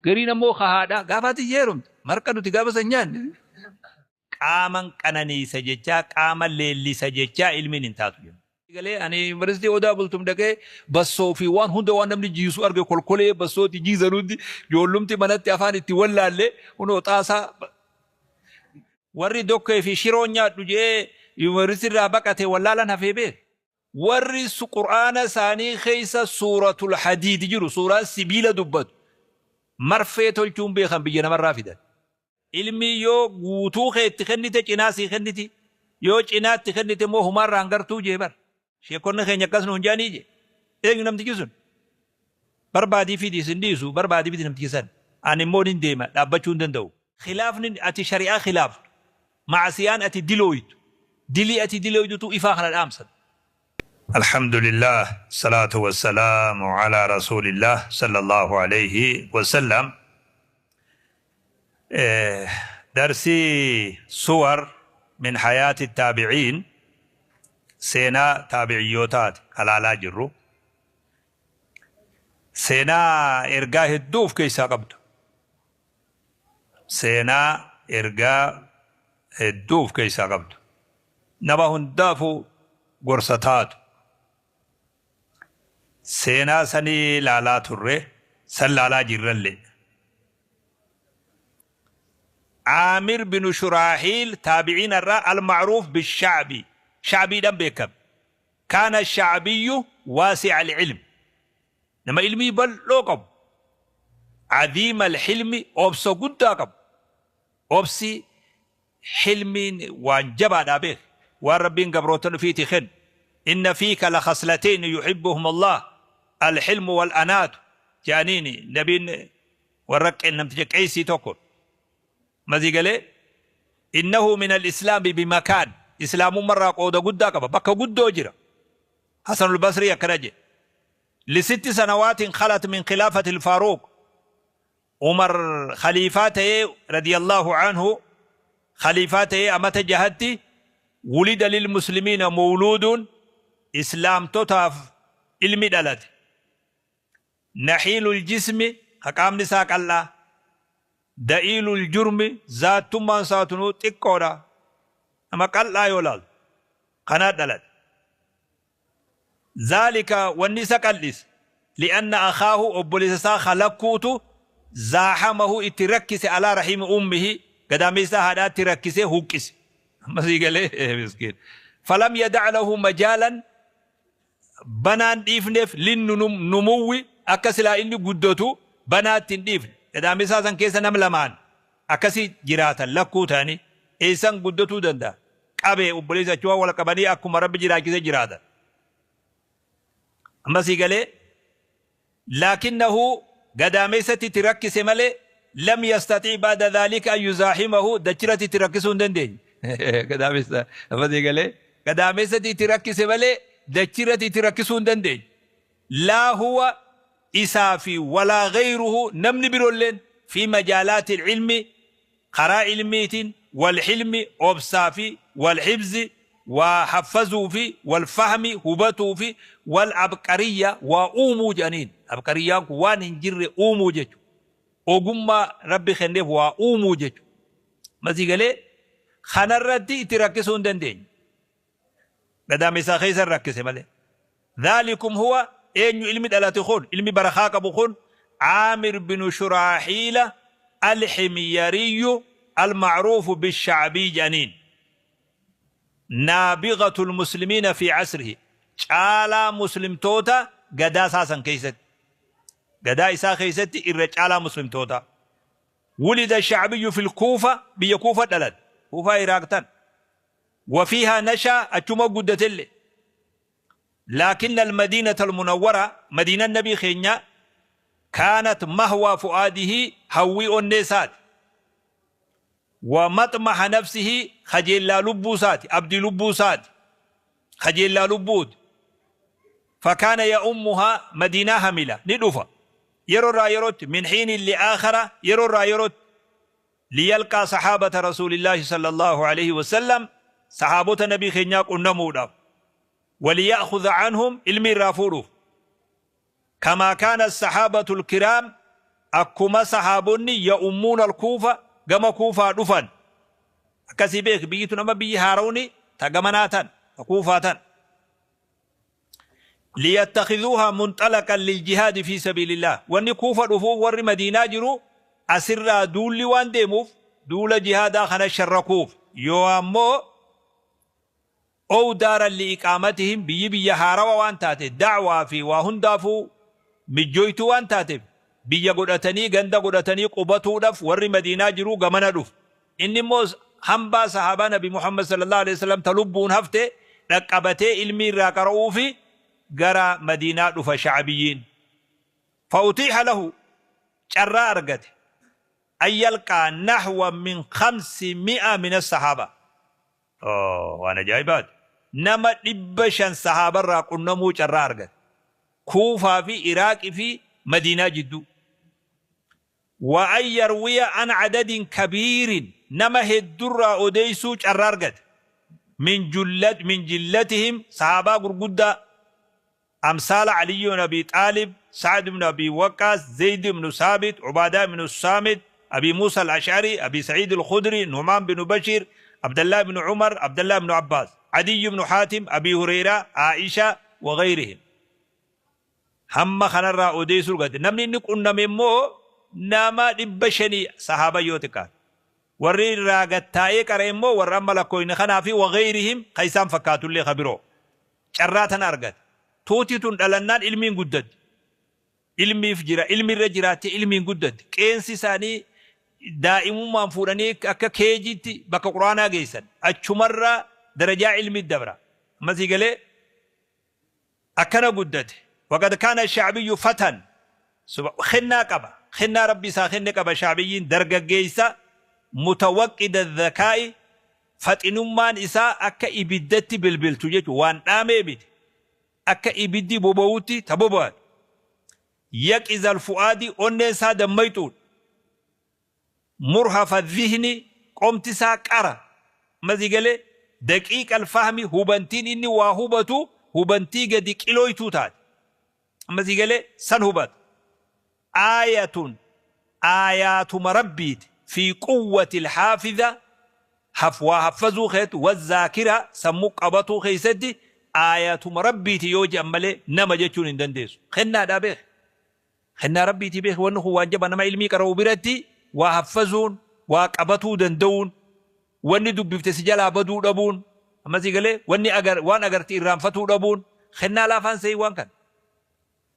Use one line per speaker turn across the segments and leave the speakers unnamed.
Gariin ammoo ka haadhaa gaafa ati heerumte marqa nuti gaafa san nyaanne. Qaaman qananiisa jechaa qaama leellisa jechaa ilmiin hin taatu jenna. Galee ani Yuunivarsiitii Odaa Bultum dhaqee bassoo fi waan hunda waan namni jiisu arge kolkolee bassooti jiisan hundi ijoollumti manatti afaan itti wallaalle kunoo xaasaa warri dokkee fi shiroon nyaadhu je'ee yuunivarsiitii irraa baqate wallaalan hafee beek. Warri Qur'aana isaanii keessa Suuratul Hadiid jiru, suuraan sibiila dubbatu, marfee tolchuu hin beekan biyya namarraa fidan. Ilmiin yoo guutuu kee itti kennite cinaa sii kenniti, yoo cinaa itti kennite immoo humaa irraa hin gartuu jee bar. Sheekonni keenya akkas nuun je'anii jee. Eenyu namtichi sun? Barbaadii fidi sin dhiisu barbaadii fidi namticha san. Ani immoo nin deema dhaabbachuu hin danda'u. Khilaafni ati shari'aa khilaaftu, ma'asiyaan ati dilooytu, dilii ati dilooytutu ifaa kana dhaamsan.
Alhamdulillah salaatu wassalaamu ala rasuulillah sallallahu alayhi wasallam. Darsii suwar min hayaati taabiciin seenaa taabiciyyootaati ka laalaa jirru. Seenaa ergaa hedduu of keessaa qabdu. Seenaa ergaa hedduu of keessaa qabdu. Nama hundaafuu gorsa taatu. Seenaa sanii laalaa turre, san laalaa jirrallee. Aamir binu Shuraahiil taabiciina irraa al-ma'ruuf bi-sha'bi, sha'biidhaan beekame. Kaana ash-sha'biyyu waasi'a al-ilm, nama ilmii bal'oo qabu, aziima al-hilmi, obsa guddaa qabu. Obsi, hilmiin waan jabaadhaa beeki. Waan Rabbiin gabroottan ufiitii kenne. Inna fiika lakhaslateeyni yuhibbuhuma Allaah, al-hilmu wal-anaatu je'aniini nabiin warra namticha qeeysii tokko. Masii galee? Innahu min al-islaami bimakaan, islaamummarraa qooda guddaa qaba, bakka guddoo jira. Hasanul Basrii akkana jedhe. Lisitti sanawaatin khalat min khilaafati al-Faaruq. Umar khaliifaa ta'ee radiyallahu anhu khaliifaa ta'ee amata jahatti wulida lil muslimiina mawluuduun islaamtotaaf ilmi dhalate. Nahiilul jismi ka qaamni isaa qal'aa. Da'iilul jurmi zaattummaan isaatunuu xiqqoodha. Nama qal'aa yoo laaltu kanaa dhalate. Zaalika wanni isa qal'ise li'anna akhaahu obboleessa isaa ka lakkuutu zaahamahu itti rakkise alaa rahiimi ummihi gadaameessa haadhaatti rakkisee huqqise. Amma sii galee miskiin. Falam yadac lahu majaalan banaan dhiifneef linnumuwwi akka silaa inni guddatu banaatti hin dhiifne. Gadaameessaa san keessa nam lamaan akkasi jiraatan lakkuu ta'anii eessan guddatuu danda'a? Qabe obboleessa achumaan wal qabanii akkuma Rabbi jiraachise jiraatan. Amma sii galee laakinnahu gadaameessatti itti rakkise malee lam yastaxii ba'da dhaalika an yuzaahimahu dachirratti itti rakkisuu hin dandeenye. Gadaameessa amma sii galee gadaameessatti itti rakkise malee dachirratti itti rakkisuu hin dandeenye. Laa huwa isaa fi walaa ghayruhu namni birolleen fi majaalaatil ilmi karaa ilmiitiin, wal hilmi, obsaa fi, wal hifzi, waa haffazuu fi, wal fahmi, hubatuu fi, wal abqariyya, waa uumuu jedhaniin. Abqariyyaan kun waan hin jirre uumuu jechu. Ogummaa Rabbi kenneef waa uumuu jechu. Masii galee kanarratti itti rakkisuu hin dandeenye. Gadaamessa keessa rakkise malee. Dhaalikum huwa eenyu ilmi dhalate kun ilmi barakaa qabu kun Aamir binu Shuraahiila al-Himyariyyu al-ma'ruufu bish-Sha'bii jedhaniin. Naabighatul muslimiina fi asrihi caalaa muslimtoota gadaa isaa san keessatti. Gadaa isaa keessatti irra caalaa muslimtoota. Wulida ash-Sha'biyyu fil Kuufa biyya Kuufa dhalate. Kuufaa Iraaq tan. Wafiihaa nashaa achuma guddatelle. Laakinna almadiinata almunawwara madiinan nabii keenyaa kaanat mahwaa fu'aadihii hawwii onnee isaati. Wa maxmaha nafsihii kajeellaa lubbuu isaati abdii lubbuu isaati kajeellaa lubbuuti. Fakaana ya'ummuhaa madiinaa hamila ni dhufa yeroo irraa yerootti min hiinin li'aakhara yeroo irraa yerootti. Liyalqaa sahaabata rasuulillaahi sallallaahu aleyhi wasallam sahaabota nabii keenyaa qunnamuudhaaf waliya'khudha anhum ilmii irraa fuudhuuf kamaa kaana assahaabatul kiraam Akkuma sahaabonni ya'ummuuna al-Kuufa gama Kuufaa dhufan. Akkasii beeki biyyi tun amma biyyi haarawni ta gamanaa tan, ta Kuufaa tan. Liyattakhidhuuhaa munxalaqan liljihaadi fii sabiilillaah. Wanni Kuufa dhufuuf warri Madiinaa jiru asirraa duulli waan deemuuf duula jihaadaa kana sharrakuuf. Yoo ammoo ow daaran li'iqaamatihim biyyi biyya haarawa waan taate da'waa fi waa hundaafuu mijjooytuu waan taateef biyya godhatanii ganda godhatanii qubatuudhaf warri Madiinaa jiru gamana dhufu. Inni immoo hambaa sahaabaa Nabi Muhammad sallallahu aleyhi wasallam ta lubbuun hafte dhaqqabatee ilmii irraa qara'uufi gara Madiinaa dhufa Sha'biyyiin. Fa utiiha lahu carraa argate an yalqaa nahwa min 500 min as-sahaaba. Waan ajaa'ibaati. Nama 500 sahaabarraa qunnamuu carraa argate. Kuufaa fi Iraaqi fi Madiinaa jidduu. Wa an yarwiya an adadin kabiirin nama heddurraa odeysuu carraa argate. Min min jillatihim sahaabaa gurguddaa amsaala Aliyyi ibn Abii Xaalib, Sa'd ibn Abii Waqqaas, Zeyd ibn Saabit, Ubaadaa ibn Saamit, Abii Muusaa Al-Ash'arii, Abii Sa'iid Al-Khudrii, Nu'maan bin Bashiir, Abdallaah ibn Umar, Abdallaah ibn Abbaas, Adiyy ibn Haatim, Abii Hureyraa, Aa'ishaa wa ghayrihim. Hamma kanarraa odeessuu argate. Namni inni qunname immoo nama 500 sahaaba yoo xiqqaate. Warri irraa gad taa'ee qara'e immoo warra amma lakkooyne kanaa fi wa ghayrihim ka isaan fakkaatullee ka biroo. Carraa tana argate. Tuuti tun dhalannaan ilmiin guddatti. Ilmiif jira, ilmi irra jiraattee ilmiin guddatti. Qeensi isaanii daa'imummaan fuudhanii akka keejiitti bakka Qur'aanaa geessan. Achumarraa darajaa ilmii dabra. Amma sii galee? Akkana guddate. Waqad kaana ash-sha'biyyu fatan. Kennaa qaba. Kennaa Rabbi isaa kenne qaba Sha'biyyiin dargaggeessa mutawaqqida adh-dhakaa'i faxinummaan isaa akka ibiddatti bilbiltu jechuudha. Waan dhaamee miti. Akka ibiddi boba'utti ta boba'an. Yaqiza al-fu'aadi onneen isaa dammayxuudha. Murhafa dhihni qomti isaa qara. Amma sii galee? Daqiiqa al-fahmi hubantiin inni waa hubatu hubantii gadi qilooytuu taate. Amma sii galee? San hubata. Aayatun aayaatuma Rabbiiti fii quwwati al-haafiza haf waa haffazuu keetti wazzaakira sammuu qabatuu keessatti aayatuma Rabbiiti yoo je'an malee nama jechuun hin dandeessu. Kennaadhaa beeki. Kennaa Rabbiitii beeki wanni kun waan jaba nama ilmii qara'u biratti waa haffazuun waa qabatuu danda'uun wanni dubbifte si jalaa baduu dhabuun amma sii galee wanni agar waan agarte irraanfatuu dhabuun kennaa laafaan se'in waan kana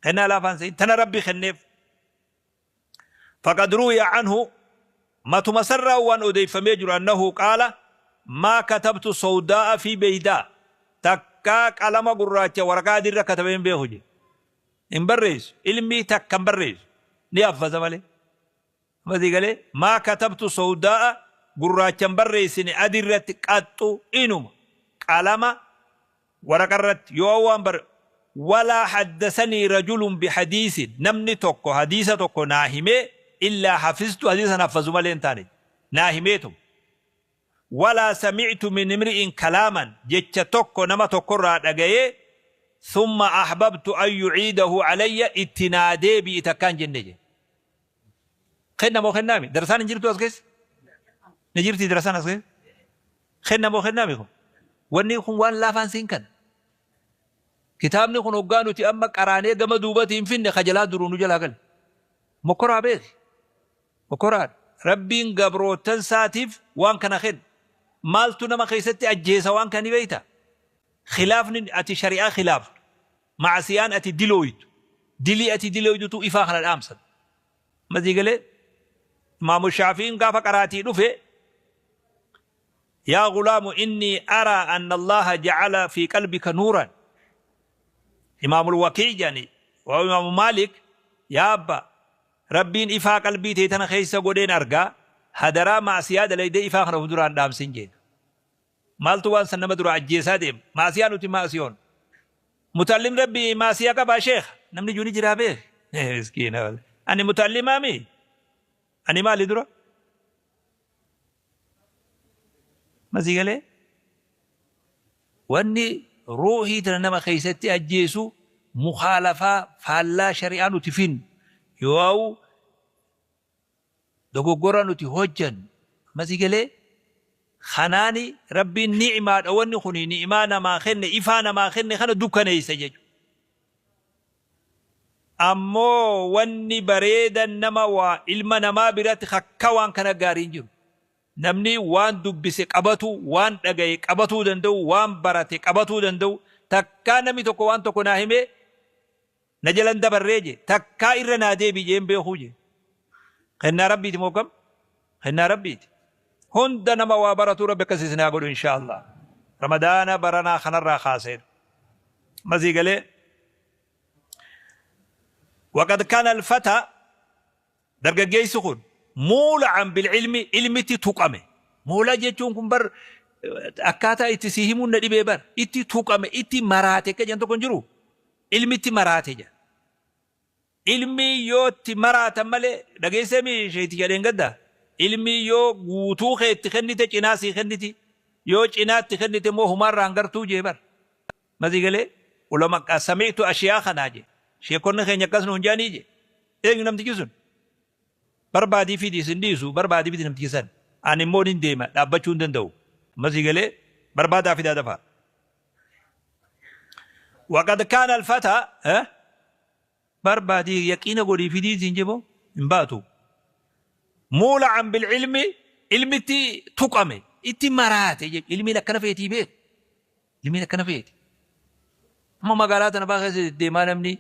kennaa laafaan se'in tana Rabbi kenneef. Faqad ruwiya anhu matuma sarraa waan odeeffamee jiru annahu qaala maa katabtu sawdaa'a fi beeydaa takkaa qalama gurraacha waraqaa adiirra katabee hin beeku jedhe. Hin barreessu. Ilmii takka hin barreessu. Ni haffaza malee. Amma sii galee? Maa katabtu sawdaa'a gurraacha hin barreessine adii irratti qaxxu inuma. Qalama waraqa irratti yoo waan bar walaa haddasanii rajulun bihadiisin namni tokko hadiisa tokko naa himee illaa hafiztu hadiisa sana haffazu malee hin taane naa himeetuma. Walaa sami'tu min imri'in kalaaman jecha tokko nama tokkorraa dhagayee thumma ahbabtu an yu'iidahu alayya itti naa deebi'i takkaa hin jenne jedhe. Kenna moo kennaa mi? Darasaan hin jirtuu as keessa? Ni jirtii darasaan as keessa? Kenna moo kennaa mi kun? Wanni kun waan laafaan siin kana. Kitaabni kun hoggaa nuti amma qaraanee gama duubati hin finne kajalaa duruu nu jalaa gale. Mokkoraa beeki. Mokoraadha. Rabbiin gabroottan isaatiif waan kana kenne. Maaltu nama keessatti ajjeesa waan kana ni beektaa? Khilaafni ati shari'aa khilaaftu, ma'asiyaan ati dilooytu, dilii ati dilooytutu ifaa kana dhaamsa. Amma sii galee? Imaamu Shaafi'iin gaafa qaraatii dhufe Yaa gulaamu innii araa anna Allaaha ja'ala fi qalbika nuuran. Imaamul Wakii jedhani waa Imaamu Maalik yaa abba Rabbiin ifaa qalbii tee tana keessa godheen arga, hadaraa ma'siyaa dalaydee ifaa kana uf duraa hin dhaamsin jeen. Maaltu waan san nama duraa ajjeesaa deema? Ma'siyaa nuti ma'siyoon. Muta'allimni Rabbii ma'siyaa qabaa sheekha? Namni jiru ni jiraa beeki. Miskiina wal. Ani muta'allimaa mii? Ani maali dura? Masii galee? Wanni ruuhii tana nama keessatti ajjeesu mukhaalafaa faallaa shari'aa nuti finnu yoo'u
Dogoggora nuti hojjannu. Ammasii galee kanaani Rabbiin ni'imaadha wanni kuni ni'imaa namaa kenne ifaa namaa kenne kana dukkaneessa jechuudha. Ammoo wanni bareedan nama waa ilma namaa biratti akka waan kana gaariin jiru. Namni waan dubbise qabatu, waan dhagaye qabatuu danda'u, waan barate qabatuu danda'u, takkaa namni tokko waan tokko naa himee na jalan dabarree je, takkaa irra naa deebi jeen beekuu je. Kennaa Rabbiiti moo kam? Kennaa Rabbiiti. Hunda nama waa baratuu Rabbi akkas isin haa godhu inshaa Allah. Ramadaana baranaa kanarraa kaasee. Masii galee. وقد كان الفتى dargaggeessi kun muula'an bil'ilmi ilmitti tuqame. Muulaa jechuun kun bar akkaataa itti si himuun na dhibee bar itti tuqame itti maraate akka jedhan tokko hin jiru. Ilmitti maraate jedha. Ilmi yoo itti maraatan malee dhageessee mi sheeti jedheen gadda. Ilmi yoo guutuu kee itti kennite cinaa sii kenniti. Yoo cinaa itti kennite immoo humaarraa hin gartuu jee bar. Masii galee ulama sami'tu ashiyaa kanaa jee. Sheekonni keenya akkas nuun jedhanii jee. Eenyu namtichi sun? Barbaadii fidi isin dhiisu barbaadii fidi namtichi san. Ani immoo nin deema dhaabbachuu hin danda'u. Masii galee barbaadaa fidaa dafaa. Waqad kaana alfataa barbaadii yaqiina godhii fidii siin jeboo hin baatu. Muula'an bil'ilmi ilmitti tuqame itti maraate jechuudha. Ilmiin akkana feetii beeku. Ilmiin akkana feeti. Amma magaalaa tana fa'aa keessa deddeemaa namni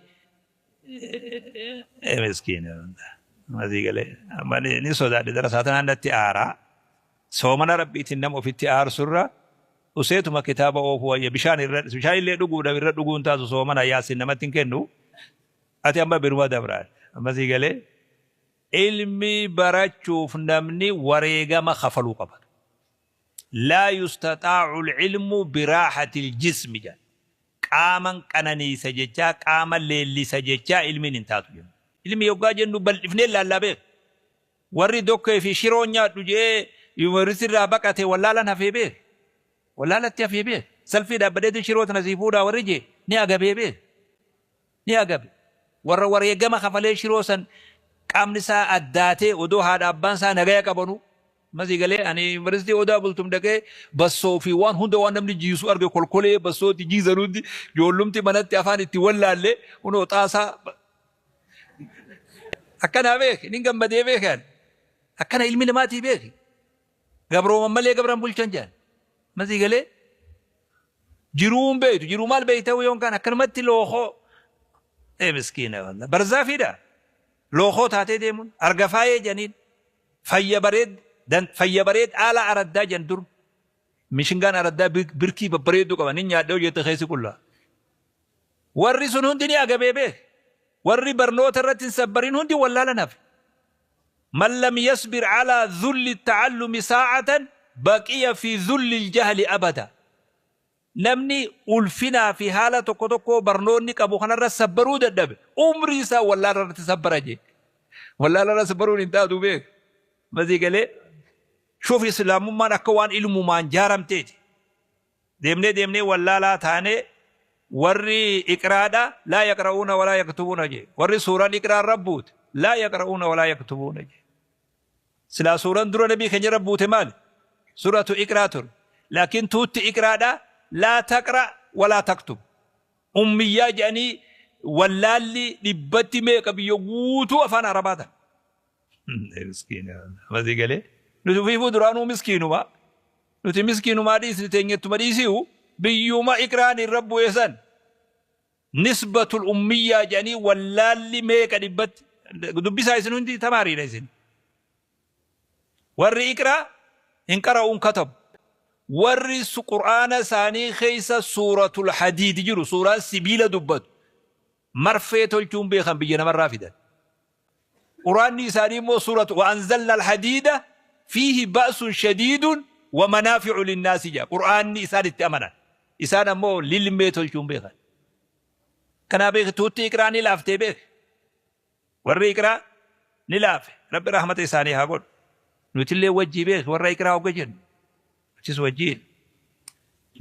miskiina. Masii galee amma ni sodaadhe darasaa tanaan natti aaraa. Soomana Rabbiitiin nama ofitti aarsurra useetuma kitaaba oofuu wayya bishaan irra bishaan illee dhuguudhaaf irra dhuguun taatu soomana yaasin namatti hin kennu. Ati amma biruma dabraan. Masii galee ilmi barachuuf namni wareegama kafaluu qaba. Laa yustaxaa'ul ilmu biraahatil jismi jedha. Qaaman qananiisa jechaa qaama leellisa jechaa ilmiin hin taatu jenna. Ilmi yoggaa jennu bal'ifnee laallaa beek. Warri dokkee fi shiroon nyaadhu jedhee yuunivarsiitii irraa baqate wallaalan hafee beek. Wallaalatti hafee beek. Salfii dhaabbadheetiin shiroo tana sii fuudhaa warri jee ni agabee beek. Ni agabe. Warra wareegama kafalee shiroo san qaamni isaa addaatee odoo haadha abbaan isaa nagaya qabanuu. Masii galee ani yuunivarsiitii Odaa Bultum dhaqee bassoo fi waan hunda waan namni jiisu arge kolkolee bassoo itti jiisan hundi ijoollumti manatti afaan itti wallaalle kunoo xaasaa akkanaa beeki nin gammadee beeki ani akkana ilmi namaatii beeki gabrooman malee gabran bulchan jedhan masii galee jiruun beektu jiruu maal beekta yoon kaan akkanumatti lookoo ee miskiina wallah barzaafiidha lookoo taatee deemuun argafaayee jedhaniin Fayya bareed dan fayya bareed aala araddaa jan dur mishingaan araddaa birkii babbareedduu qaba nin nyaadhe yoo jette keessi qullaa. Warri sun hundi ni agabee beek. Warri barnoota irratti hin sabbarin hundi wallaalan hafe. Man lam yasbir alaa dhulli ta'allumi saa'atan baqiya fi dhulli jahli abada. Namni ulfinaa fi haala tokko tokkoo barnoonni qabu kanarra sabbaruu dadhabe umrii isaa wallaala irratti sabbara jee. Wallaala irra sabbaruun hin taatu beek. Masii galee shuuf islaamummaan akka waan ilmumaan jaaramteeti. Deemnee deemnee wallaalaa taanee warri iqraadha laa yaqra'uuna walaa yaktubuuna jee. Warri suuraan iqraan rabbuute laa yaqra'uuna walaa yaktubuuna jee. Silaa suuraan dura nabii keenya irra buute maali? Suuratu Iqraa ture. Laakiin tuutti Iqraadha laa taqra walaa taktub. Ummiyyaa jedhanii wallaalli dhibbatti meeqa biyya guutuu afaan Arabaa ta'a. Miskiina. Masii galee. Nuti ofiifuu duraanuu miskiinuma. Nuti miskiinumaa dhiisni teenyettuma dhiisiu biyyuma Iqraan irra bu'e san. Nisbatul ummiyyaa jedhanii wallaalli meeqa dhibbatti dubbisaa isin hundi tamaariidha isin. Warri iqraa hin qara'uun katabu. Warri qur'aana isaanii keessa suuratul hadiid jiru suuraan sibiila dubbatu marfee tolchuun beekan biyya namarraa fidan. Qur'aanni isaanii immoo suuratu wa anzalna alhadiida fiihi ba'sun shadiidun wa manaafi'u linnaasi jedha. Qur'aanni isaan itti amanan. Isaan ammoo lilmee tolchuun beekan. Kanaa beeki tuutti iqraa ni laaftee beeki. Warri iqraa ni laafe. Rabbi rahmata isaanii haa godhu. Nutillee wajjii beeki warra iqraa hogga jennu. Achis wajjiin.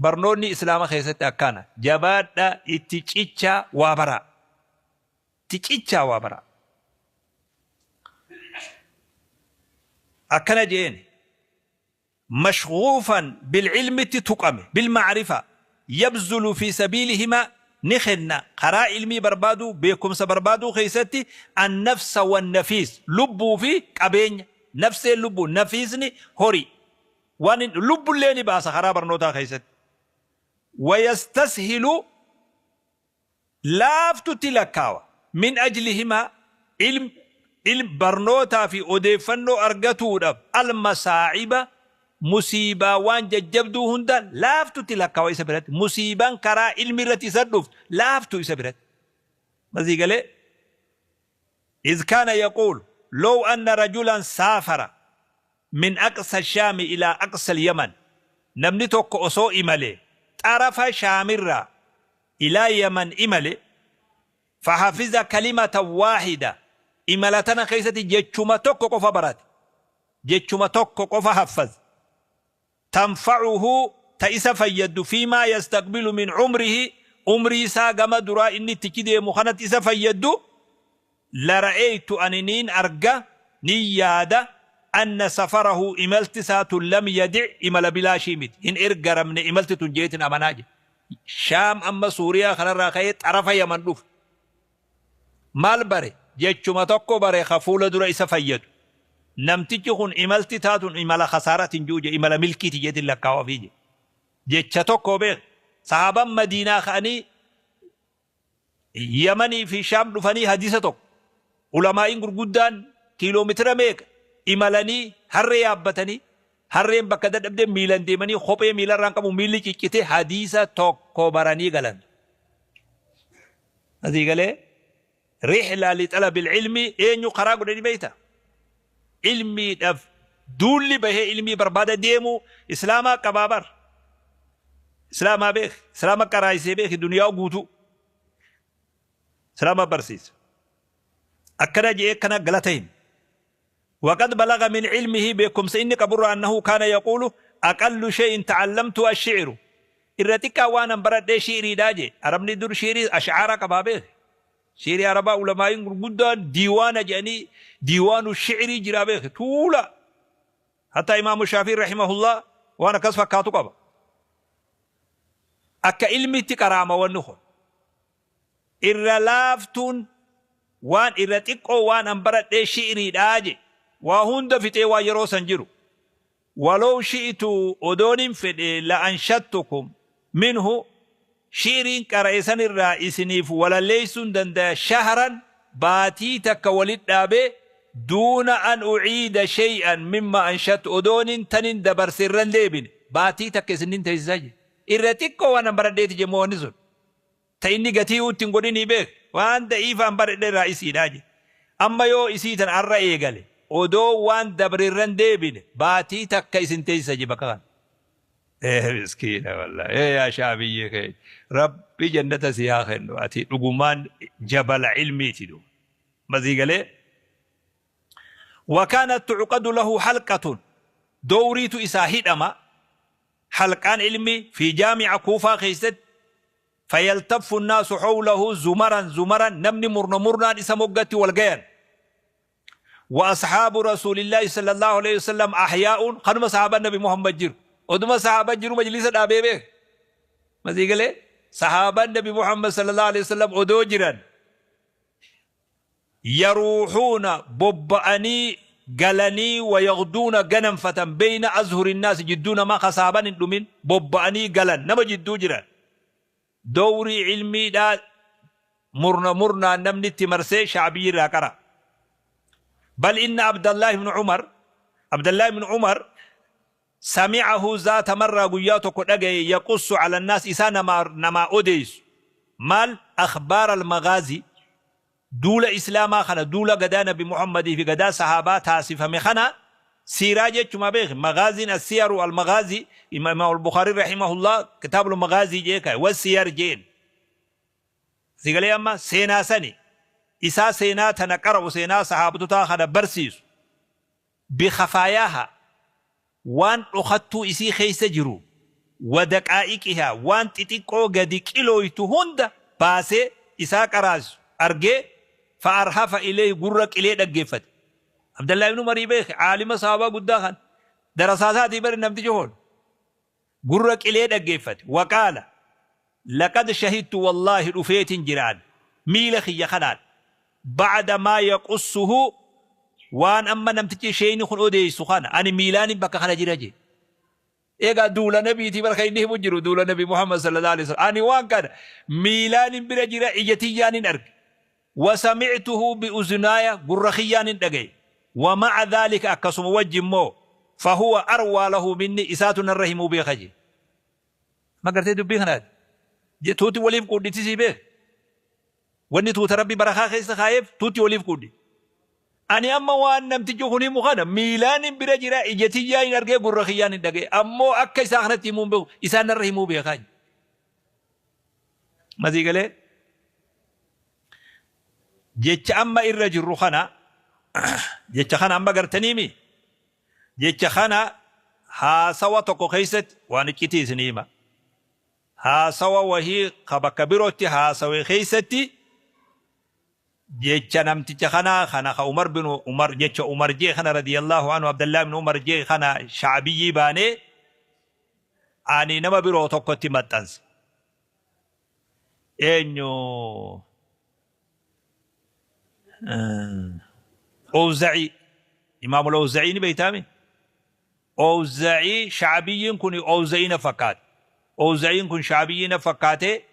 Barnoonni Islaama keessatti akkana. Jabaadha itti cichaa waa baraa. Itti cichaa waa baraa.
Akkana je'een. Mashghuufan bil'ilmitti tuqame, bilma'rifa, yabzulu fi sabiilihimaa ni kenna karaa ilmii barbaaduu, beekkumsa barbaaduu keessatti annafsa wannafiis, lubbuu fi qabeenya, nafseen lubbuu, nafiisni horii, waan lubbullee ni baasa karaa barnootaa keessatti. Wayastashilu laaftutti lakkaawa. Min ajlihimaa, ilm, ilm, barnootaa fi odeeffannoo argatuudhaaf, al-masaa'iba, musiibaa waan jajjabduu hunda laaftutti lakkaawa isa biratti. Musiibaan karaa ilmi irratti isa dhuftu laaftu isa biratti. Masii galee? Iz kaana yaquul, low anna rajulan saafara min aqsa shaami ilaa aqsa al-yaman, namni tokko osoo imalee xarafa shaamirraa ilaa Yaman imale, fahafiza kalimatan waahida, imala tana keessatti jechuma tokko qofa barate, jechuma tokko qofa haffaze, tanfa'uhu, ta isa fayyaddu, fiimaa yastaqbilu min umrihi, umrii isaa gama duraa inni itti deemu kanatti isa fayyaddu, lara'aytu, ani niin arga, nin yaada, anna safarahu, imalti isaa tun, lam yadi', imala bilaashii miti, hin ergaramne imalti tun jeetin amanaa jedhe. Shaam amma Suuriyaa kanarraa ka'ee xarafa Yaman dhufe. Maal bare? Jechuma tokko bare ka fuula dura isa fayyadu. Namtichi kun imalti taatun imala khasaaratin ji'u je, imala milkiiti jeetin lakkaawafii je. Jecha tokko beek. Sahaabaan Madiinaa ka'anii Yamanii fi Shaam dhufanii hadiisa tokko. Ulamaa'iin gurguddaan kiiloomitira meeqa imalanii harree yaabbatanii, harreen bakka dadhabdee miilan deemanii, kophee miilarraan qabu miilli ciccitee hadiisa tokko baranii galan. Asii galee rihla li talabil ilmi eenyu karaa godhanii beekta? Ilmiidhaaf duulli bahee ilmii barbaada deemuu islaamaa qabaa bar. Islaamaa beek, islaama qaraayisee beeki duniyaa guutuu. Islaama barsiisa. Akkana je'ee akkana galata hime. وقد بلغ من علمه beekumsa inni qaburraa أنه كان يقول أقل شيء تعلمت الشعر irra xiqqaa waan an baradhee shi'iriidhaa jee. Arabni dur shi'irii ash'aara qabaa beek. Shi'irii arabaa ulamaa'iin gurguddaan diiwaana jedhanii diiwaanu shi'irii jiraa beek tuula. Hatta Imaamu Shaafii rahimahullah waan akkas fakkaatu qaba. Akka ilmitti qaraama wanni kun. Irra laaftuun waan irra xiqqoo waan an baradhee shi'iriidhaa je. Waa hunda fixee waan yeroo san jiru. Walow shi'tu, odoonin fedhe, la anshattukum minhu, shi'riin qara'e sanirraa isiniif walalleeysuun dandaya, shahran, baatii takka walit dhaabee, duuna an uciida shay'an mimma anshattu, odoonin tanin dabarse irra hin deebine baatii takka isinin teessisa je. Irra xiqqoo waan an baradheeti je moo wanni sun. Ta inni gatii itti hin godhinii beek, waan da'iifaan baradhe irraa isiidhaa je. Amma yoo isii tan arra eegale, odoo waan dabre irra hin deebine baatii takka isin teessisa je bakka kana. Ee miskiina wallahi. Ee yaa shaabiyyee keenya. Rabbi jannata si haa kennu. Ati dhugumaan jabala ilmiiti du. Masii galee. Wakaanat tucqadu lahu halqatun. Dowriitu isaa hidhama. Halqaan ilmii fi jaami'a Kuufaa keessatti, fayaltaffu nnaasu hawlahu zumaran zumaran, namni murna murnaan isa moggatti wal gayan. Wa ashaabu rasuulillaahi sallallahu alaihi wasallam ahyaa'uun, kanuma sahaabaan nabi Muhammad jiru. Oduma sahaabaan jiru majlisa dhaabee beek. Masii galee sahaabaan nabi Muhammad sallallahu alaihi wasallam odoo jiran yaruuhuuna bobba'anii galanii, wayagduuna ganamfatan, beyna azhuri nnaasi jidduu namaa ka sahaaban hin dhumin bobba'anii galan nama jidduu jiran. Dowrii ilmiidhaa murna murnaan namni itti marsee sha'biyyi irraa qara. Bal inna Abdallahi ibn Umar, Abdallahi ibn Umar, sami'ahu zaata marraa, guyyaa tokko dhagaye, yaqussu ala nnaas, isaa namaa odeessu, maal, akhbaara almaghaazii, duula islaamaa kana, duula gadaa nabi Muhammadii fi gadaa sahaabaa taasifame kana siiraa jechuma beeki. Maghaaziin assiyaru almaghaazii, imaam al-Bukhaarii rahimahullah kitaabul maghaazii jee kaye, wassiyar jeen. Sigalee amma seenaa sani isaa seenaa tana qara'u, seenaa sahaabtotaa kana barsiisu, bikhafaayaaha, waan dhokattuu isii keessa jiru, wa daqaa'iqihaa, waan xixiqqoo gadi qilooytu hunda baasee isaa qaraasisu argee, fa arhafa ilayhi, gurra qilee dhaggeeffate.
Abdallaa ibn Umarii beeke aalima sahaabaa guddaa kan darasaa isaatii bari namtichi hoon gurra qilee dhaggeeffate. Waqaala laqad shahidtu wallaahi dhufeetin jiraan miila kiyya kanaan ba'da maa yaqussuhu waan amma namtichi sheeyni kun odeessu kana ani miilaanin bakka kana jira jee. Egaa duula nabiitii bara kan inni himu jiru duula nabi Muhammad sallallahu alaihi wasallam. Ani waan kana miilaanin bira jira, ija tiyyaanin arge. Wasamictuhu biuzunaaya gurra kiyyaanin dhagaye. Wama'a dhaalika akkasuma wajji immoo fahuwa arwaa lahu minni isaatu narra himuu beeka jee. Ma gartee dubbii kanaati. Tuuti waliif quudhitti sii beeka. Wanni tuuta Rabbi barakaa keessa kaayeef tuuti waliif quudhi. Ani amma waan namtichi kun himu kana miilaanin bira jira, ija tiyyaan hin argee, gurra kiyyaan hin dhaga'e. Ammoo akka isaa kanatti himuu hin beeku. Isaan narra himuu beekaa. Masii galee jecha amma irra jirru kana, jecha kana amma gartaniimi, jecha kana haasawa tokko keessatti waan iccitii isinii hima. Haasawa wahii ka bakka birootti haasawe keessatti jecha namticha kanaa kana ka Umar bin Umar jecha Umar jee kana radiyallahu anhu Abdallah ibn Umar jee kana sha'abiyyii baanee ani nama biroo tokkotti maxxanse. Eenyu? Owza'ii. Imaamul Owza'ii ni beeytaami? Owza'ii sha'abiyyiin kun Owza'ii na fakkaate. Owza'iin kun sha'abiyyii na fakkaate.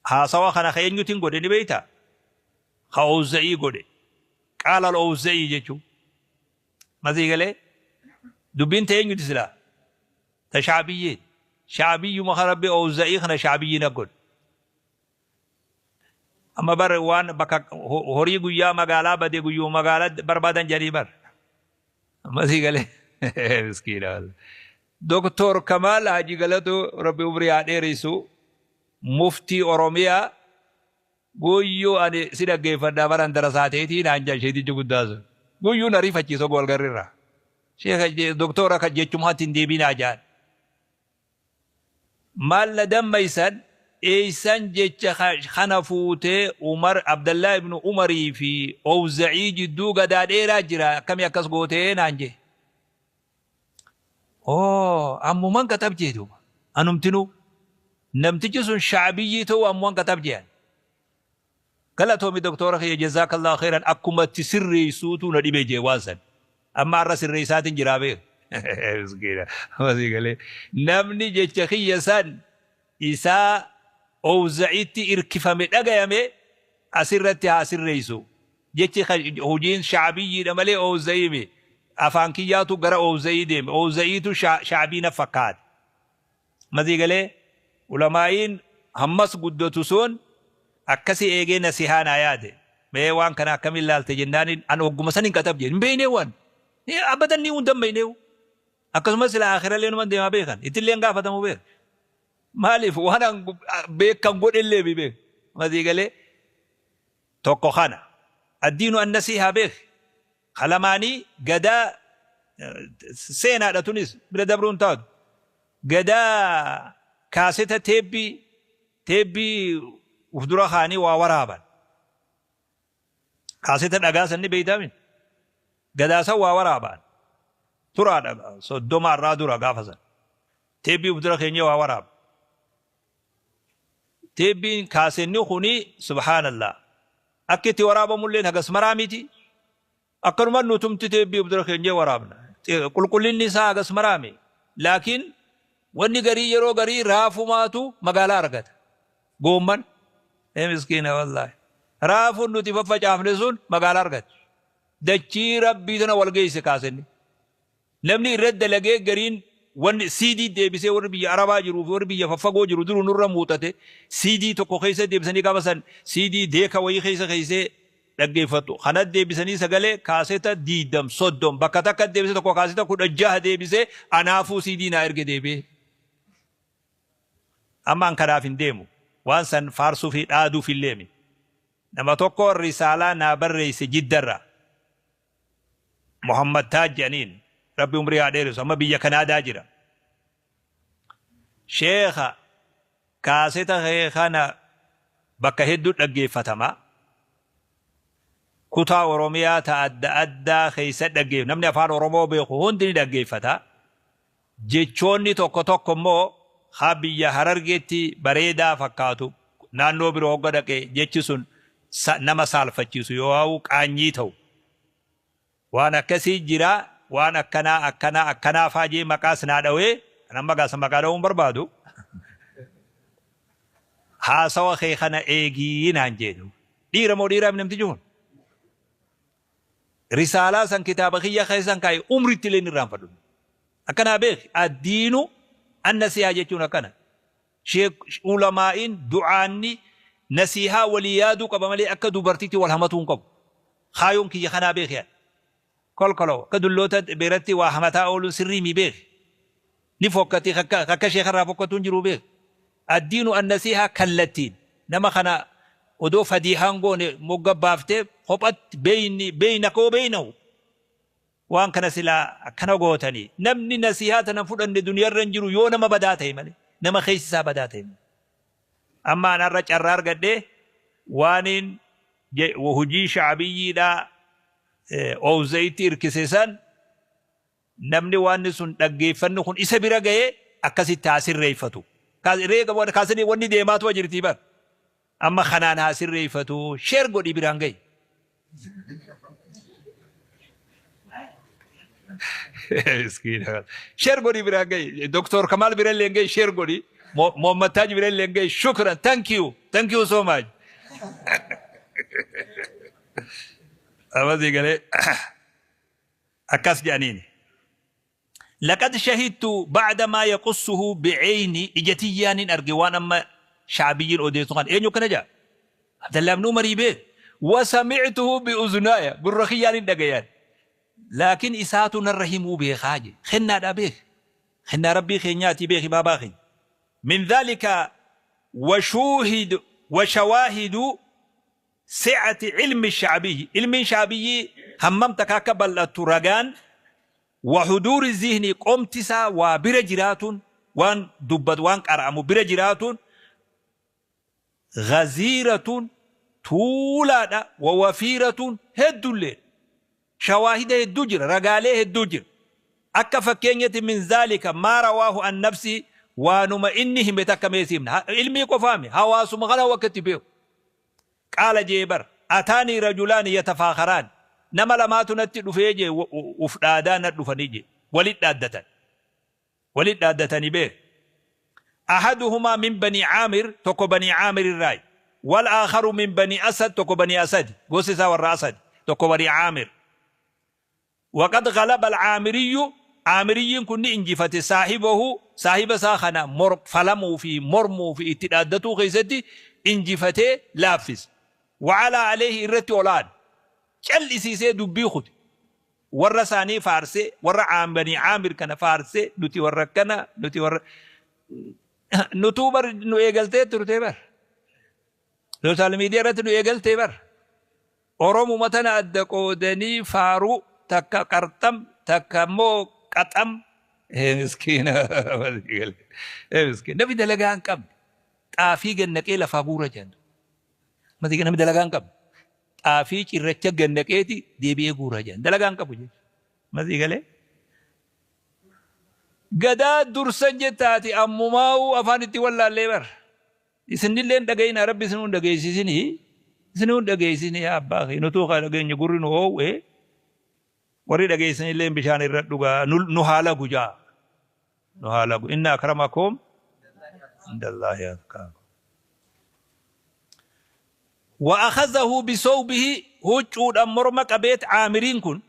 Haasawa kana ka eenyutiin godhe ni beeytaa? Ka Owza'ii godhe. Qaala al-Owza'ii jechuun. Masii galee dubbiin ta eenyuti silaa? Ta sha'abiyyiiti. Sha'abiyyuma kan Rabbi Owza'ii kana sha'abiyyii na godhe. Amma bar waan bakka horii guyyaa magaalaa bade guyyuma magaalaa barbaadan jedhanii bar. Amma sii galee miskiina wallah. Doktor Kamaal Haji Galatoo Rabbi umrii haa dheeressu, muftii Oromiyaa, guyyuu ani si dhaggeeffadhaa baran darasaa teetii naan jedhan sheetichi guddaa sun. Guyyuu na rifachiisa oguu walgarrirraa. Sheekha doktora kan jechumaatti hin deebinaa jedhan. Maal na dammaysan eeysan jecha kana fuutee Umar Abdallah ibn Umarii fi Owza'ii jidduu gadaa dheeraa jira, akkami akkas gootee naan jee. Oo, ammuman qaxab jee duuba. Anumtinuu namtichi sun sha'abiyyii ta'uu ammuman qaxab jean. Galatoomi doktora kiyya, jazaakallahu khairan, akkuma itti sirreessuutu na dhibe jee waan san. Amma har'a sirreessaatiin jiraa beek. Miskiina. Masii galee. Namni jecha kiyya san isaa Owza'itti irkifame dhagayame asirratti haa sirreessu. Jechi hojiin sha'abiyyiidha malee Owza'ii mi. Afaan kiyyaatu gara Owza'ii deeme. Owza'iitu sha'abii na fakkaate. Masii galee ulamaa'iin hammas guddatu sun akkasi eegee nasihaa naa yaade. Mee waan kana akkamiin laalte jennaaniin an hogguma san hin qaxab jee. Hin beeynee waan. Abadan ni hin dammayneewu. Akkasumas sila aakhirallee numan deemaa beekan. Ittillee hin gaafatamu beek. Maaliif waan an beekan godhellee bi beek. Masii galee tokko kana. Addiinu an nasihaa beek. Kalamaanii gadaa seenaadha, tunis bira dabruun taatu. Gadaa kaaseta teebbii uf dura kaanii waa waraaban. Kaaseta dhagaa san ni beeytaami. Gadaa san waa waraaban. Turaadha 30 irraa dura gaafa san. Teebbii uf dura keenyee waa waraaba. Teebbiin kaasenni kuni subhaanallah. Akki itti waraabamulleen hagas maraa miti. Akkanuma nutumti teebbii uf dura keenyee waraabna. Qulqullinni isaa hagas maraami. Laakiin wanni garii yeroo garii raafumaatu magaalaa argata. Goomman. Ee miskiina wallaahi. Raafuun nuti faffacaafne sun magaalaa argate. Dachii Rabbii tana wal geesse kaasenni. Namni irratti dalagee gariin wanni CD deebisee warri biyya Arabaa jiruu fi warri biyya faffagoo jiru duruu nurra muuxate, CD tokko keessa deebisanii gaafa san CD deeka wayii keessa keessee dhaggeeffattu. Kana deebisanii sagalee kaaseta 20 30 bakka takka deebisee tokko kaaseta 16 deebisee anaafuu CD naa erge deebi'ee. Amma an kanaaf hin deemu. Waan san faarsuu fi dhaaduuf illee mi. Nama tokko risaalaa naa barreesse Jiddarraa. Muhammad Taaj jedhaniin, Rabbi umrii haa dheeressu, amma biyya Kanaadaa jira. Sheekha, kaaseta kee kana bakka hedduu dhaggeeffatama. Kutaa Oromiyaa ta adda addaa keessa dhaggeef namni afaan Oromoo beeku hundi ni dhaggeeffata. Jechoonni tokko tokko immoo haa biyya Harargeetti bareedaa fakkaatu, naannoo biroo hogga dhaqe jechi sun nama saalfachiisu yoo haa'u qaanyii ta'u. Waan akkasii jira, waan akkanaa akkanaa akkanaa faa jee maqaas naa dhawee, kan amma gaasa maqaa dhawuun barbaadu. Haasawa kee kana eegii naan jedhu. Dhiira moo dhiiraa namtichi kun? Risaalaa san kitaaba kiyya keessan kaa'e, umritti illee hin irraanfadhu. Akkanaa beeki, addiinu annasihaa jechuun akkana. Sheek ulamaa'iin du'aanni nasihaa walii yaaduu qaba malee akka dubartiitti wal hamatuu hin qabu. Kaayoon kiyya kanaa beeki ani. Kolkoloo akka dulloota biratti waa hamataa ooluun sirrii mi beeki. Ni fokkati, akka sheekarraa fokkatu hin jiru beeki. Addiinu annasihaa kallattiin nama kana odoo fadiihaan goone mogga baaftee kophatti beeyni beeynaka beeynahu. Waan kana silaa akkana gootanii, namni nasihaa tana fudhanne duniyarra hin jiru yoo nama badaa ta'e malee, nama keessi isaa badaa ta'e malee. Amma an har'a carraa argadhee waaniin hojii shacbiyyiidhaa oowzayitti hirkise san, namni waan sun dhaggeeffanni kun isa bira ga'ee akkasitti haa sirreeffatu. Kaasanii wanni deemaatu jirtii bar. Amma kanaan haa sirreeffatu, share godhii biraan ga'i. Miskiina. Share godhii biraan ga'i. Doktor Kamaal bira illee ga'i, share godhii. Mohammad Taaj bira illee ga'i. Shukran. Thank you. Thank you so much. Amasii galee akkas jedhaniini. لقد شهدت بعد ما يقصه بعيني, ijatiyyaanin arge waan amma shacbiyyiin odeessu kan. Eenyu kana jaa? Abdallah ibn Umarii beek. وسمعته بأذناي, gurra kiyyaanin dhagayaan. Laakiin isaatu narra himuu beekaa je. Kennaadha beek. Kennaa rabbii keenyaati beeki baabaa keenya. من ذلك وشوهد وشواهد سعة علم الشعبي, علم شعبي hammam takka akka bal'attu ragaan, وحضور الذهن, qomtisaa waa bira jiraatuun, waan dubbatu waan qara'amu bira jiraatuun, غزيرة tuulaadha, ووفيرة heddullee, shawaahida hedduu jira, ragaalee hedduu jira. Akka fakkeenyatti من ذلك ما رواه عن نفسه, waanuma inni hime takka meesiifna. Ilmii qofaami, hawaasuma kana wakkatti beeku. قال jeebar, أتاني رجلان يتفاخران, nama lamaatu natti dhufee jee, uf dhaadaa na dhufanii jee, walit dhaaddatan, walit dhaaddatanii beek. أحدهما من بني عامر, tokko بني عامر الراي, والآخر من بني أسد, tokko بني أسد, gosi warra أسد, tokko بني عامر. وقد غلب العامري, عامريين kun injifate, صاحبه, saahiba isaa kana falamuu fi mormuu fi itti dhaaddatuu keessatti injifatee laaffise. وعلا عليه, irratti olaan callisiisee dubbii kute. Warra isaanii faarsee, warra banii Caamir kana faarsee, nuti warra kana, nuti warra nutuu bar nu eegaltee turtee bar, social media irratti nu eegaltee bar, Oromuma tana adda qoodanii faaruu, takka qarxam, takka immoo qaxam. Miskiina, miskiina, namni dalagaa hin qabne xaafii gannaqee lafaa guura jedhan. Namni dalagaa hin qabne xaafii cirracha gannaqeeti deebi'ee guura jedhan, dalagaa hin qabu jechuudha. Masii galee gadaa dursan jettaati, ammumaa'uu afaan itti wallaallee bar. Isinillee hin dhagayina, rabbi isinuu hin dhageessisinii, isinuu hin dhageessisinii. Yaa abbaa kee, nutuu kaa dhageenya gurri nu oowwe, warri dhageessanillee bishaan irra dhugaa nu haala gujaa nu haala. إن أكرمكم عند الله أتقاكم. وأخذه بثوبه, huccuudhaan morma qabeet caamiriin kun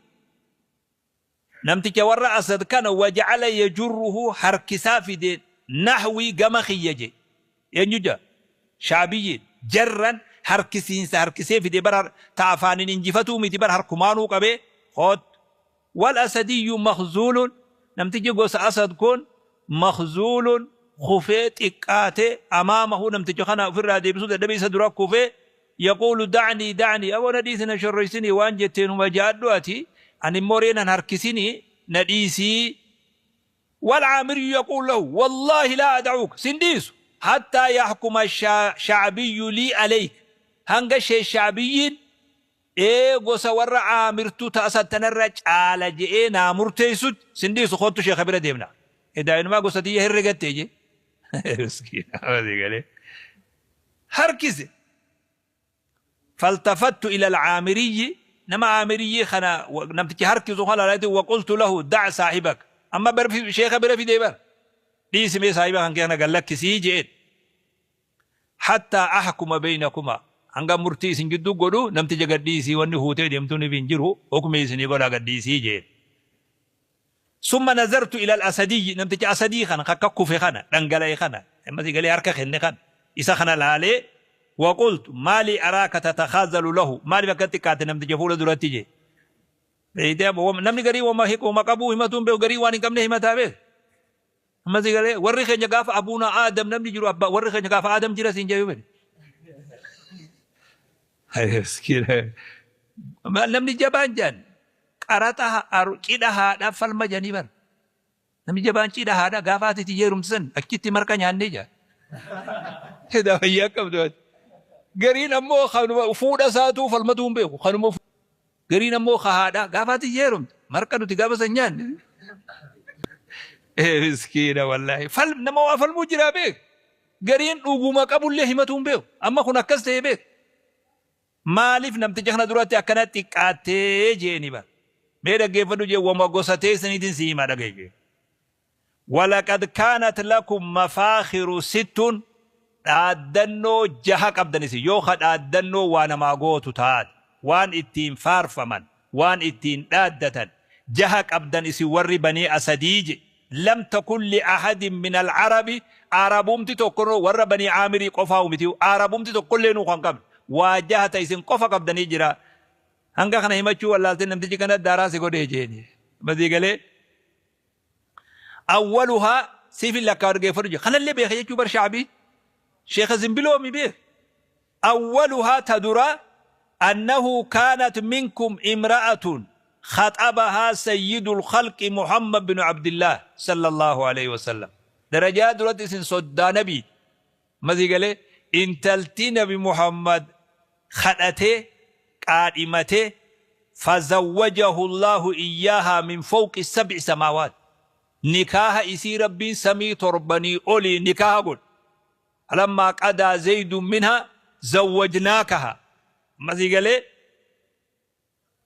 namticha warra Asad kana, وجعل يجره, harkisaa fide, نحوي, gama kiyya je. Eenyu ja? Shaabiyyiin. جرا, harkisiinsa harkisee fide bar, ta afaanin injifatuu miti bar, harkumaanuu qabee hoot. والأسدي مخذول, namtichi gosa Asad kun مخذول, kufee xiqqaate, أمامه, namticha kana ofirraa deebisuu dadhabee isa dura kufee, يقول دعني دعني, aboo na dhiisi, na shorroysinii, waan jetteenuma jaadhu ati, ani immoo reenan harkisinii, na dhiisii. والعامري يقول له والله لا أدعوك, سنديس, حتى يحكم الشعبي لي عليك, hanga shee shacbiyyiin Ee gosa warra Aamirtuu ta Asad tanarra caala je'ee naa murteessut sin dhiisu koottu sheekha bira deemna. Edaa inumaa gosa tiyya herregattee je. Miskiina asii galee. Harkise. Faltafattu ila al-Aamiriyyi nama Aamiriyyi kana namtichi harkisu kana laaleeti waqultu lahu dac saahibak. Amma bar sheekha bira fidee bar. Dhiisi mee saahiba kan kee kana gad lakkisii je'een. Hattaa ahkuma beeynakumaa, hanga murtii isin jidduu godhu namticha gad dhiisii wanni huutee deemtuunif hin jiru hukmii isinii godhaa gad dhiisii je'een. Summa nazartu ilal asadiyyi, namticha asadii kana ka akka kufe kana, dhangala'e kana, amma sii galee harka kenne kana, isa kana laalee wa qultu maalii araaka tatakaazalu lahu, maaliif akka xiqqaatte namticha fuula duratti je'e. Beeytee namni garii wama qabuu himatuu hin beeku garii waan hin qabne himataa beek. Amma si galee warri keenya gaafa abuuna Aadam namni jiru abbaa warri keenya gaafa Aadam jira siin jedhu bari. Namni jabaan jedhan qaraxa cidha haadha falma jedhanii bar. Namni jabaan cidha haadha gaafa ati itti heerumte san achitti marqa nyaannee jedha. Edaa fayyaa qabdu ati. Gariin ammoo kanuma fuudha isaatuu falmatuu hin beeku. Kanuma Gariin ammoo ka haadhaa gaafa ati heerumte marqa nuti gaafa san nyaanne. Ee miskiina wallaahi. Fal nama waa falmuu jiraa beek. Gariin dhuguma qabullee himatuu hin beeku. Amma kun akkas ta'e beek. Maaliif namticha kana duratti akkana xiqqaattee jeeni bar. Mee dhaggeeffadhu jee wama gosa teessaniitiin si himaa dhaga'i jee. Walaqad kaanat lakum mafaakhiru sittun dhaaddannoo jaha qabdan isin yoo ka dhaaddannoo waa namaa gootu taate waan ittiin faarfaman waan ittiin dhaaddatan jaha qabdan isin warri banii asadii je lam takun li ahadin min alcarabi arabumti tokko warra banii aamirii qofaa miti arabumti tokkollee nuu kan qabne waa jaha ta isin qofa qabdanii jira hanga kana himachuu wallaaltee namtichi kana daaraa si godhee jeeni masii galee Awwaluhaa siif hin lakkaa dhaggeeffadhu jedhe. Kanallee beeka jechuu bar sha'bii. Sheekha Zimbiloomi beeka. Awwaluhaa ta duraa annahu kaanat minkum imra'atun khaxabahaa sayyidul khalqi Muhammad bin Abdillah sallallahu alayhi wasallam. Darajaa duratti isin soddaa nabiiti. Masii galee intalti nabi Muhammad kadhatee qaadhimatee fazawwajahu Allaahu iyyaahaa min fawqi sab'i samaawaat nikaaha isii Rabbiin samii torbanii olii nikaaha godhe falammaa qadaa zaydun minhaa zawwajnaakaha masii galee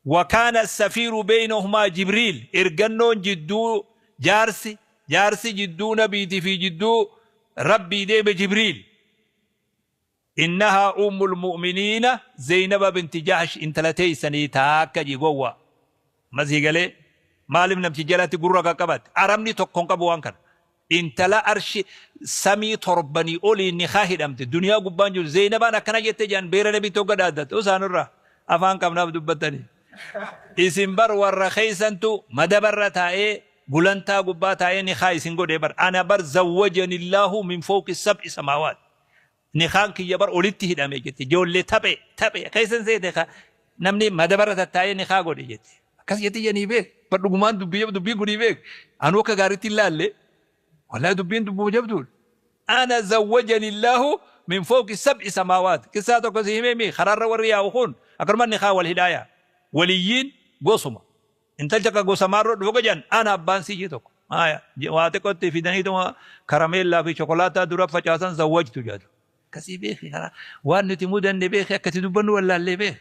wa kaana safiiru beynahumaa Jibriil ergannoon jidduu jaarsi jaarsi jidduu nabiitii fi jidduu Rabbii deeme Jibriil Innahaa ummul mu'miniina Zeynaba binti Jahsh intala teeysanii taakka ji gowwa. Amma sii galee? Maalif namticha jalatti gurra qaqqabatte? Arabni tokko hin qabu waan kana. Intala arshi samii torbanii oliin nikaa hidhamte duniyaa gubbaan jirtu Zeynabaan akkana jette jedhan beera nabiitti hogga dhaaddatte usaa nurraa afaan qabnaaf dubbattanii. Isin bar warra keeysantu madabarra taa'ee gulantaa gubbaa taa'ee nikaa isin godhee bar. Ana bar zawwajanillaahu min fawqi sab'i samaawaat. Nikaan kiyya bar olitti hidhame jette ijoollee taphe taphe keessan seete ka namni madabarra tattaa'ee nikaa godhe jette akkas jette janii beek bar dhugumaan dubbii jabdu dubbiin kunii beek anuu akka gaariitti hin laalle wallahi dubbiin dubbuma jabduudha ana zawwajani illaahu min fawqi sab'i samaawaat qissaa tokko si himee mi karaarra warri yaa'u kun akkanuma nikaa wal hidhaaya waliyyiin gosuma Intalcha ka gosa maarroo dhufe ka jedhan ana abbaan sii jee tokko. Haya waa xiqqoo itti fidaniituma karameellaa fi chokolaataa dura facaasan zawwajtu jedhu. Akkasii beeki karaa waan nuti mudanne beeki akka itti dubbannu wallaallee beeki.